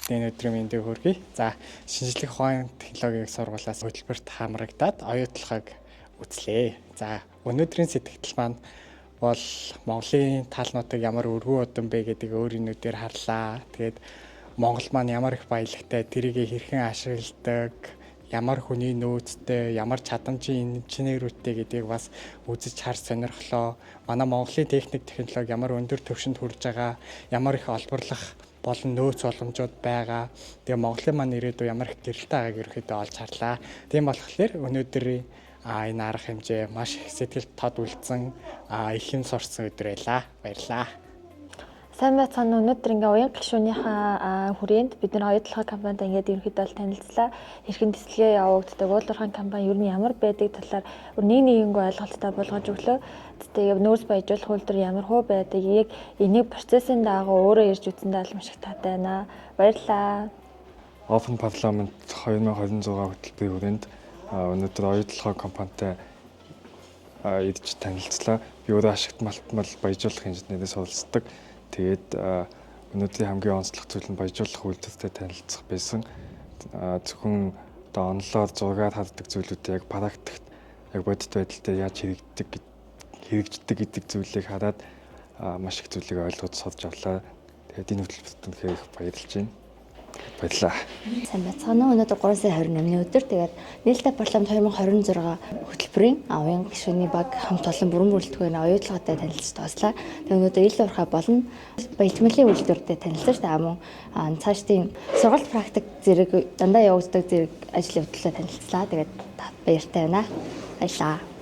үзэгчдийн өдрийн мэндийг хүргэе. За, шинжлэх ухааны технологийн сургуулиас хөтөлбөрт хамрагдаад оюутлахыг үзлээ. За, өнөөдрийн сэтгэгдэл маань бол Монголын талнуудыг ямар өргөн удам бэ гэдэг өөрийн нүдээр харлаа. Тэгээд Монгол маань ямар их баялагтай, тэрийг хэрхэн ашигладаг, ямар хүний нөөцтэй, ямар чадамжийн инженерүүдтэй гэдгийг бас үзэж харж сонирхлоо. Манай Монголын техник технологи ямар өндөр түвшинд хүрж байгаа, ямар их олборлох болон нөөц боломжууд байгаа. Тэгээ Монголын маань ирээдүй ямар их гэрэлтэй байгааг ерөнхийдөө олж харлаа. Тийм болохоор өнөөдрийн энэ арга хэмжээ маш их сэтгэл тод үлдсэн, их юм сурсан өдөр байлаа. Баярлалаа. Сайн байцгаана уу. Өнөөдөр ингээ уян гишүүнийхээ хүрээнд бид нар оюутлогын компанид ингээд ерөнхийдөө бол танилцлаа. Хэрхэн тэсэлгээ явагддаг, уулуурхайн компани ер нь ямар байдаг талаар нэг нэгэнгүй ойлголттой болгож өглөө. Тэгээ нөөц баяжуулах үйлдвэр ямар хуу байдаг, яг энийг процессын дагуу өөрөө ирж үзсэндээ бол маш их таатай байна. Баярлалаа. Open Parliament 2026 хөтөлбөрийн хүрээнд өнөөдөр оюутлогын компанитай ирж танилцлаа. Би өөрөө ашигт малтмал баяжуулах инженерээс суралцдаг. Тэгээд өнөөдрийн хамгийн онцлог зүйл нь баяжуулах үйлдвэртэй танилцах байсан. Зөвхөн одоо онолоор, зургаар хардаг зүйлүүдийг яг практикт, яг бодит байдалтай яаж хэрэгждэг гэдэг зүйлийг хараад маш их зүйлийг ойлгож сурч авлаа. Тэгээд энэ хөтөлбөрт үнэхээр их баярлж байна. Баярлалаа. Сайн байцгаана уу. Өнөөдөр 3 сарын 28-ны өдөр тэгээд нээлттэй парламент 2026 хөтөлбөрийн уян гишүүний баг хамт олон бүрэн бүрэлдэхүүн оюутлоготой танилцж дуслаа. Тэгээд өнөөдөр ил уурхай болон баяжмалын үйлдвэртэй танилцаж, тэгээд мөн цаашдын сургалт, практик зэрэг дандаа явагддаг зэрэг ажил явдлаа танилцлаа. Тэгээд баяртай байна. Баярлалаа.